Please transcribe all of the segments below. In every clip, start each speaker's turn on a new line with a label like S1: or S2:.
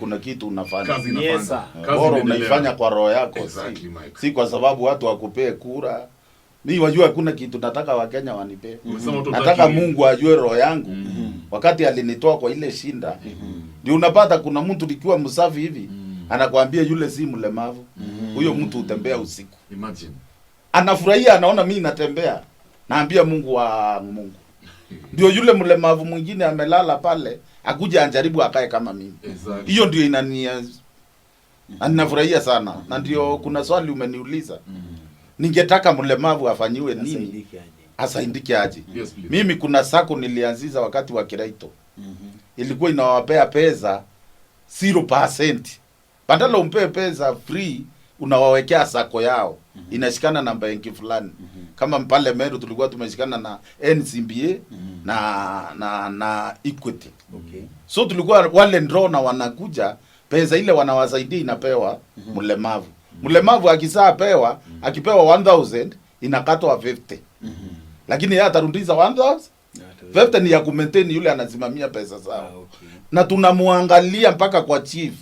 S1: Kuna kitu unafanya.
S2: Kazi inafanya.
S3: Yes, sir.
S2: Kazi
S1: Bora
S2: inaendelea.
S1: unaifanya kwa roho yako,
S2: Exactly,
S1: si,
S2: Mike.
S1: Si kwa sababu watu wakupee kura. Mi wajua hakuna kitu nataka Wakenya wanipee.
S2: Umesema watu
S1: Nataka Mungu ajue roho yangu wakati alinitoa kwa ile shinda. Ndio unapata kuna mtu nikiwa msafi hivi anakwambia yule si mlemavu, huyo mtu hutembea usiku.
S2: Imagine.
S1: Anafurahia, anaona mimi natembea. Naambia Mungu wa Mungu, ndio yule mlemavu mwingine amelala pale akuja anjaribu akae kama mimi. Hiyo ndio inania na ninafurahia sana, na ndio kuna swali umeniuliza, ningetaka mlemavu afanyiwe nini,
S3: Asaidike aje.
S1: asaidike aje?
S2: Yes, please.
S1: Mimi kuna SACCO nilianzisha wakati wa Kiraito, ilikuwa inawapea pesa 0%. Badala umpee pesa free, unawawekea SACCO yao inashikana na benki fulani. Kama pale Meru tulikuwa tumeshikana na NCBA na Equity. So tulikuwa wale ndrona wanakuja, pesa ile wanawasaidia inapewa mlemavu. Mlemavu akisaa pewa, akipewa 1000 inakatwa 50, lakini yeye atarudisha 1000. 50 ni ya kumaintain yule anasimamia pesa zao. Na tunamuangalia mpaka kwa chief,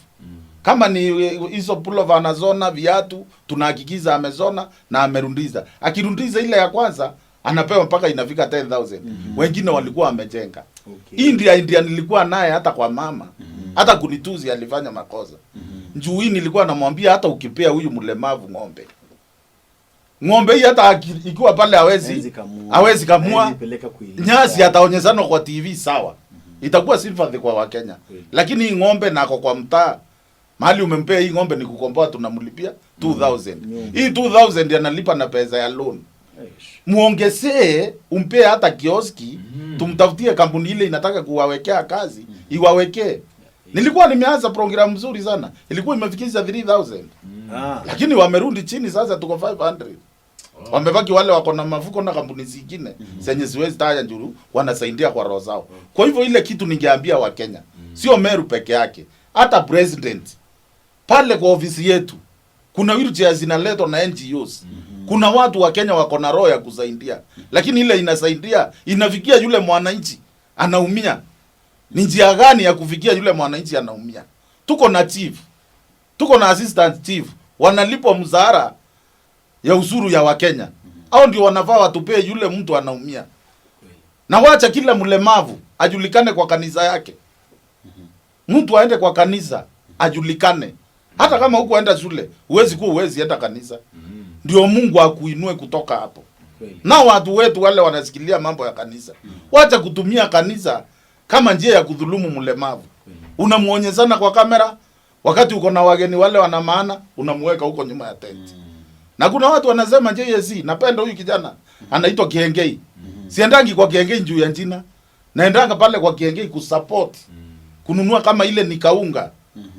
S1: kama ni hizo pullover anazona, viatu tunahakikisha amezona na amerundiza. Akirundiza ile ya kwanza anapewa mpaka inafika 10,000. Wengine walikuwa wamejenga. India India nilikuwa naye hata kwa mama, hata kunituzi alifanya makosa. Njuu hii nilikuwa namwambia hata ukipea huyu mlemavu ng'ombe, ng'ombe hii hata ikiwa pale hawezi
S3: Hawezi kamua.
S1: Hawezi kamua.
S3: Hawezi peleka kuilisha.
S1: Nyasi ataonyeshana kwa TV, sawa, itakuwa sympathy kwa Wakenya. Lakini hii ng'ombe nako kwa mtaa mahali umempea hii ng'ombe ni kukomboa, tunamlipia 2000.
S3: Nyumba.
S1: Hii 2000 analipa na pesa ya loan.
S3: Eish.
S1: Muongezee, umpee hata kioski, tumtafutie kampuni ile inataka kuwawekea kazi iwawekee. Nilikuwa nimeanza program nzuri sana, ilikuwa imefikisha 3000, lakini wamerudi chini, sasa tuko 500. Wamebaki wale wako na mafuko na kampuni zingine zenye siwezi taja njuru wanasaidia kwa roho zao. Kwa hivyo ile kitu ningeambia Wakenya, sio Meru peke yake, hata president pale kwa ofisi yetu kuna wheelchair zinaletwa na NGOs. Kuna watu wa Kenya wako na roho ya kusaidia, lakini ile inasaidia inafikia yule mwananchi anaumia. Ni njia gani ya kufikia yule mwananchi anaumia? Tuko na chief, tuko na assistant chief, wanalipwa mshahara ya ushuru ya Wakenya. Hao ndio wanafaa watupee yule mtu anaumia, na wacha kila mlemavu ajulikane kwa kanisa yake. Mtu aende kwa kanisa ajulikane, hata kama hukuenda shule, huwezi kuwa huwezi enda kanisa, ndio Mungu akuinue kutoka hapo. Na watu wetu wale wanasikilia mambo ya kanisa, wacha kutumia kanisa kama njia ya kudhulumu mlemavu. Unamuonyeshana kwa kamera wakati uko na wageni wale wana maana, unamuweka huko nyuma ya tent. Na kuna watu wanasema JSC, napenda huyu kijana anaitwa Kiengei. Siendangi kwa Kiengei juu ya jina, naendanga pale kwa Kiengei kusupport, kununua kama ile ni kaunga,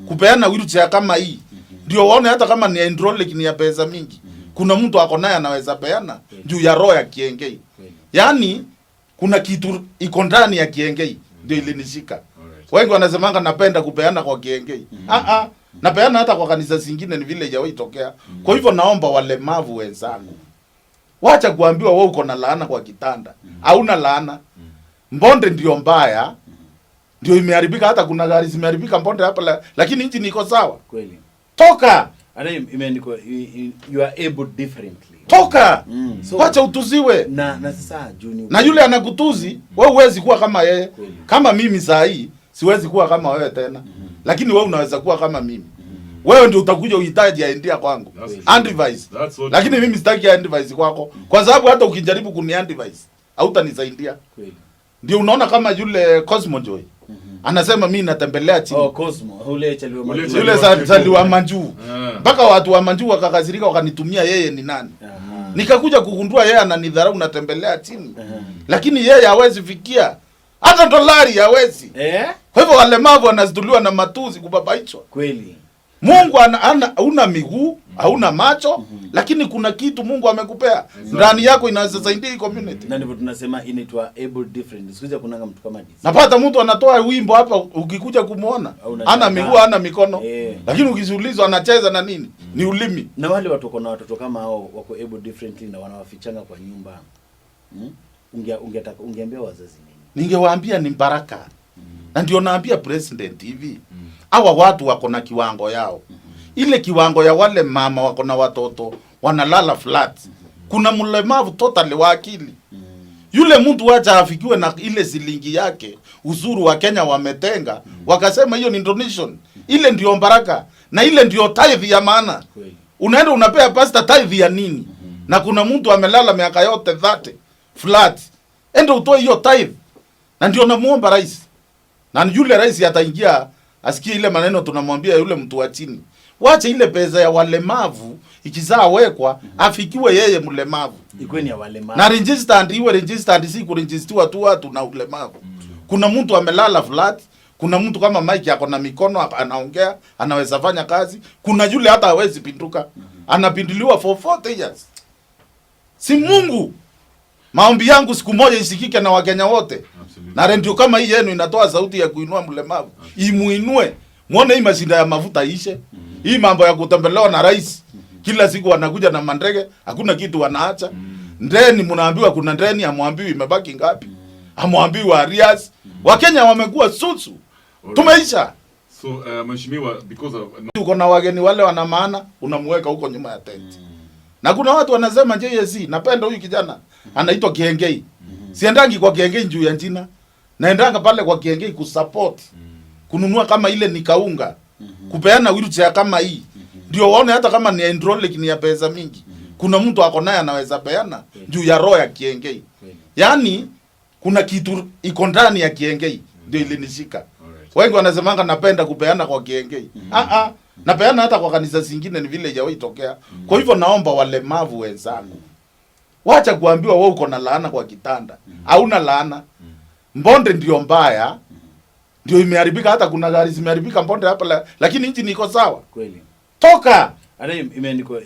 S1: kupeana wheelchair kama hii, ndio waone hata kama ni hydraulic ni ya pesa mingi, kuna mtu ako naye anaweza peana juu ya roho ya Kiengei. Yaani kuna kitu iko ndani ya Kiengei ndio ilinishika. Wengi wanasemanga napenda kupeana kwa Kiengei. Ah ah, napeana hata kwa kanisa zingine, ni vile haijawahi tokea. Kwa hivyo naomba walemavu wenzangu, wacha kuambiwa wewe uko na laana kwa kitanda. Hauna laana. Mbonde ndio mbaya, ndio imeharibika. Hata kuna gari zimeharibika mbonde hapa, lakini injini iko sawa. Toka,
S3: Hata imeandikwa you are able differently.
S1: Toka,
S3: So,
S1: wacha utuziwe.
S3: na sasa juu ni
S1: Na yule anakutuzi, wewe huwezi kuwa kama yeye. Kama mimi saa hii siwezi kuwa kama wewe tena, lakini wewe unaweza kuwa kama mimi. Wewe ndio utakuja uhitaji idea kwangu,
S2: That's true.
S1: advice.
S2: That's so
S1: Lakini
S2: true.
S1: mimi sitaki advice kwako, kwa sababu hata ukijaribu kuni advice hautanisaidia. Ndio unaona kama yule Cosmo Joy anasema mimi natembelea chini.
S3: Oh, Cosmo, ule chali wa
S2: Ule
S3: Majuu.
S2: chali
S1: Yule
S2: wa
S1: zali wa
S2: Majuu.
S1: Manjuu, mpaka watu wa Manjuu wakakasirika, wakanitumia yeye ni nani. Nikakuja kugundua yeye ananidharau, natembelea chini, lakini yeye hawezi fikia hata dolari hawezi.
S3: Eh?
S1: Kwa hivyo walemavu wanazituliwa na matusi, kubabaishwa. Mungu una miguu, hauna macho, lakini kuna kitu Mungu amekupea ndani yako inaweza saidia hii community.
S3: Na ndivyo tunasema inaitwa able different. Siku hizi hakunanga mtu kama DC.
S1: Napata mtu anatoa wimbo hapa, ukikuja kumuona
S3: Au
S1: ana
S3: unashangaa.
S1: miguu, ana mikono, lakini ukiziulizwa anacheza na nini, ni ulimi.
S3: Na wale watu wako na watoto kama hao wako able differently na wanawafichanga kwa nyumba. Ungeambia wazazi nini?
S1: Ningewaambia ni baraka. Na ndio naambia president hivi, hawa watu wako na kiwango yao. Ile kiwango ya wale mama wako na watoto wanalala flat. Kuna mlemavu totally wa akili. Yule mtu wacha afikiwe na ile silingi yake, uzuru wa Kenya wametenga, wakasema hiyo ni donation. Ile ndio baraka na ile ndio tithe ya maana. Unaenda unapea pastor tithe ya nini? Na kuna mtu amelala miaka yote 30 flat. Enda utoe hiyo tithe. Na ndio namuomba rais. Na yule rais ataingia asikie ile maneno tunamwambia yule mtu wa chini. Wache ile pesa ya walemavu ikizaa wekwa afikiwe yeye mlemavu.
S3: Ikuwe ni ya walemavu.
S1: Na registered iwe registered, si kuregistiwa tu watu na ulemavu. Kuna mtu amelala flat, kuna mtu kama Mike ako na mikono anaongea, anaweza fanya kazi. Kuna yule hata hawezi pinduka. Anapinduliwa for 40 years. Si Mungu. Maombi yangu siku moja isikike na Wakenya wote. Na redio kama hii yenu inatoa sauti ya kuinua mlemavu. Imuinue. Muone hii mashinda ya mafuta ishe. Hii mambo ya kutembelewa na rais. Kila siku wanakuja na mandege, hakuna kitu wanaacha. Ndeni mnaambiwa kuna ndeni, hamwambiwi imebaki ngapi. Hamwambiwi arrears. Wakenya wamekuwa susu. Tumeisha.
S2: So mheshimiwa, because of
S1: Uko na wageni wale wana maana, unamweka huko nyuma ya tent. Na kuna watu wanasema JSC, napenda huyu kijana anaitwa Kiengei. Siendangi kwa Kiengei juu ya jina. Naendanga pale kwa Kiengei kusupport. Kununua kama ile ni kaunga. Kupeana wheelchair kama hii. Ndio waone hata kama ni hydraulic ni ya pesa mingi. Kuna mtu ako naye anaweza peana juu ya roho ya Kiengei. Yaani kuna kitu iko ndani ya Kiengei ndio ilinishika. Wengi wanasemanga napenda kupeana kwa Kiengei. Ah ah, napeana hata kwa kanisa zingine ni vile haijawahi tokea. Kwa hivyo naomba walemavu wenzangu, wacha kuambiwa wewe uko na laana kwa kitanda. Hauna laana. Mbonde ndio mbaya. Ndio imeharibika, hata kuna gari zimeharibika Mbonde hapa lakini injini iko sawa.
S3: Kweli.
S1: Toka.
S3: Hata imeandikwa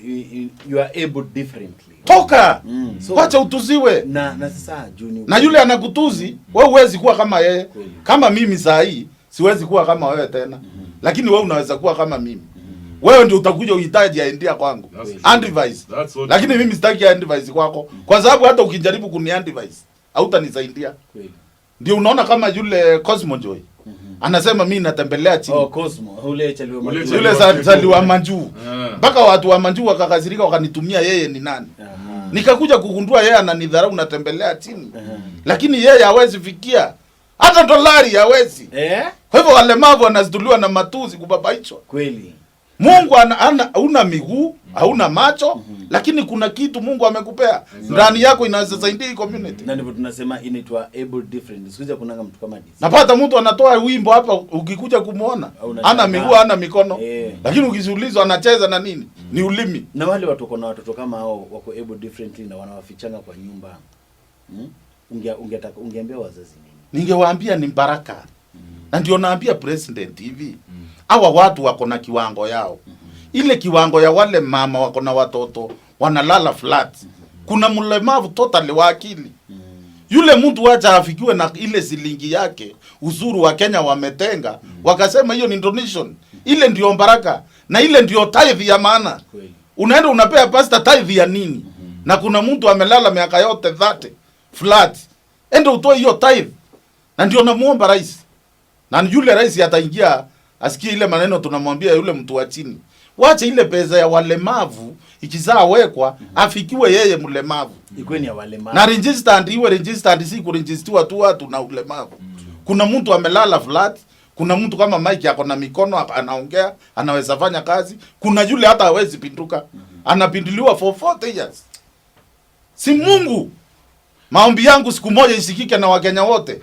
S3: you are able differently.
S1: Toka.
S3: So,
S1: wacha utuziwe.
S3: Na sasa juu ni
S1: Na yule anakutuzi, wewe huwezi kuwa kama yeye.
S3: Kweli.
S1: Kama mimi saa hii siwezi kuwa kama wewe tena. Lakini wewe unaweza kuwa kama mimi. Wewe ndio utakuja uhitaji idea kwangu.
S2: That's true.
S1: Advice.
S2: That's so
S1: Lakini
S2: true.
S1: mimi sitaki advice kwako. Kwa sababu hata ukijaribu kuni advice, hautanisaidia.
S3: Kweli.
S1: Ndio unaona kama yule Cosmo Joy. Anasema mimi natembelea chini.
S3: Oh, Cosmo, ule chaliwa
S2: Ule
S3: majuu.
S1: Yule sali wa Manjuu. Mpaka watu wa Manjuu wakakasirika wakanitumia yeye ni nani. Nikakuja kugundua yeye ananidharau natembelea chini. Lakini yeye hawezi fikia hata dolari hawezi. Kwa hivyo walemavu wanazituliwa na matusi kubabaishwa.
S3: Kweli.
S1: Mungu una miguu, hauna macho, lakini kuna kitu Mungu amekupea. Ndani yako inaweza saidia hii community.
S3: Na ndivyo tunasema inaitwa able different. Siku hizi hakunanga mtu kama DC.
S1: Napata mtu anatoa wimbo hapa ukikuja kumuona,
S3: Au
S1: hana miguu, hana mikono. Lakini ukiziulizwa anacheza na nini? Ni ulimi.
S3: Na wale watu wako na watoto kama hao wako able differently na wanawafichanga kwa nyumba. Ungeambia wazazi nini?
S1: Ningewaambia ni baraka. Na ndio naambia president hivi. Hawa watu wako na kiwango yao. Ile kiwango ya wale mama wako na watoto wanalala flat. Kuna mlemavu totally wa akili. Yule mtu wacha afikiwe na ile silingi yake, uzuru wa Kenya wametenga, wakasema hiyo ni donation. Ile ndio baraka na ile ndio tithe ya maana. Unaenda unapea pastor tithe ya nini? Na kuna mtu amelala miaka yote 30 flat. Enda utoe hiyo tithe. Na ndio namuomba rais. Na yule rais ataingia asikie ile maneno tunamwambia yule mtu wa chini. Wache ile pesa ya walemavu ikizaa wekwa afikiwe yeye mlemavu.
S3: Ikuwe ni ya walemavu.
S1: Na registered iwe registered, si kuregistiwa tu watu na ulemavu. Kuna mtu amelala flat, kuna mtu kama Mike ako na mikono anaongea, anaweza fanya kazi. Kuna yule hata hawezi pinduka. Anapinduliwa for 40 years. Si Mungu. Maombi yangu siku moja isikike na Wakenya wote.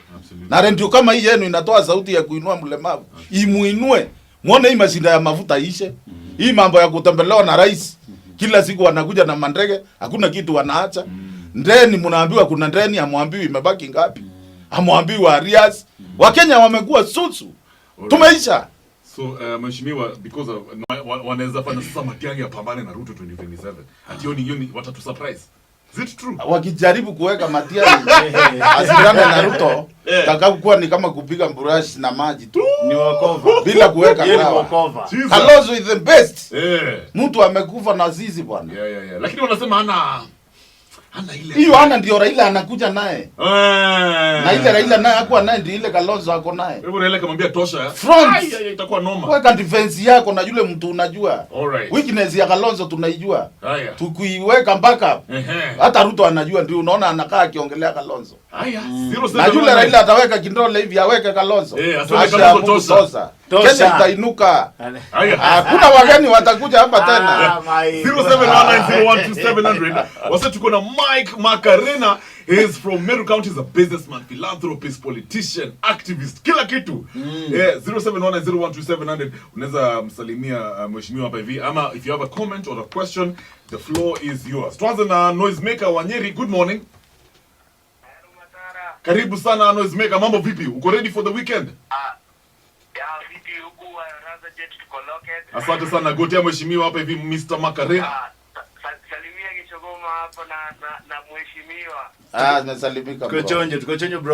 S1: Na redio kama hii yenu inatoa sauti ya kuinua mlemavu. Imuinue. Muone hii mashinda ya mafuta ishe. Hii mambo ya kutembelewa na rais. Kila siku wanakuja na mandege, hakuna kitu wanaacha. Ndeni mnaambiwa kuna ndeni, hamwambiwi imebaki ngapi. Hamwambiwi arrears. Wakenya wamekuwa susu. Tumeisha.
S2: So mheshimiwa, because of wanaweza fanya sasa Matiang'i apambane na Ruto 2027. Ati hiyo ni watatu surprise. Is it true?
S1: Wakijaribu kuweka Matiang'i asindane na Ruto, takakuwa ni kama kupiga brush na maji tu.
S3: Ni wakova.
S1: Bila kuweka
S3: Yeye ni
S1: dawa.
S3: wakova.
S2: Jesus.
S1: Kalonzo is the best.
S2: Eh.
S1: Mtu amekufa na zizi bwana.
S2: Yeah. Lakini wanasema hana Hana ile.
S1: Hiyo hana ndio Raila anakuja naye.
S2: Eh.
S1: Na ile Raila naye hakuwa naye ndio ile Kalonzo ako naye.
S2: Kwa hivyo Raila akamwambia tosha.
S1: Front.
S2: Ai, ai, ai, itakuwa noma.
S1: Weka defense yako na yule mtu unajua.
S2: Alright.
S1: Weakness ya Kalonzo tunaijua.
S2: Haya.
S1: Tukiiweka mpaka
S2: Ehe.
S1: hata Ruto anajua, ndio unaona anakaa akiongelea Kalonzo.
S2: Haya.
S1: Na yule Raila ataweka kindole hivi aweke Kalonzo.
S2: Eh, aseme
S1: Asha
S2: Kalonzo
S1: Mungu
S2: tosha.
S1: tosha.
S3: Tosha.
S1: Kenya itainuka.
S2: Haya.
S1: Hakuna wageni watakuja hapa tena.
S3: Ah, my
S2: 0719012700. Wase tuko na Mike Makarena. He is from Meru County, is a businessman, philanthropist, politician, activist, kila kitu. Yeah, 0719012700. Unaweza msalimia mheshimiwa hapa hivi ama if you have a comment or a question, the floor is yours. Tuanze na Noisemaker wa Nyeri. Good morning. Karibu sana Noisemaker, mambo vipi? Uko ready for the weekend?
S4: Ya vipi huku Raza Jet tuko locked.
S2: Asante sana gotea mheshimiwa hapa hivi Mr. Makarena.
S4: Ah, salimia Kichogoma hapo na mheshimiwa.
S1: Ah, nasalimika
S3: Tuko
S1: bro.
S3: chonjo, tuko chonjo bro.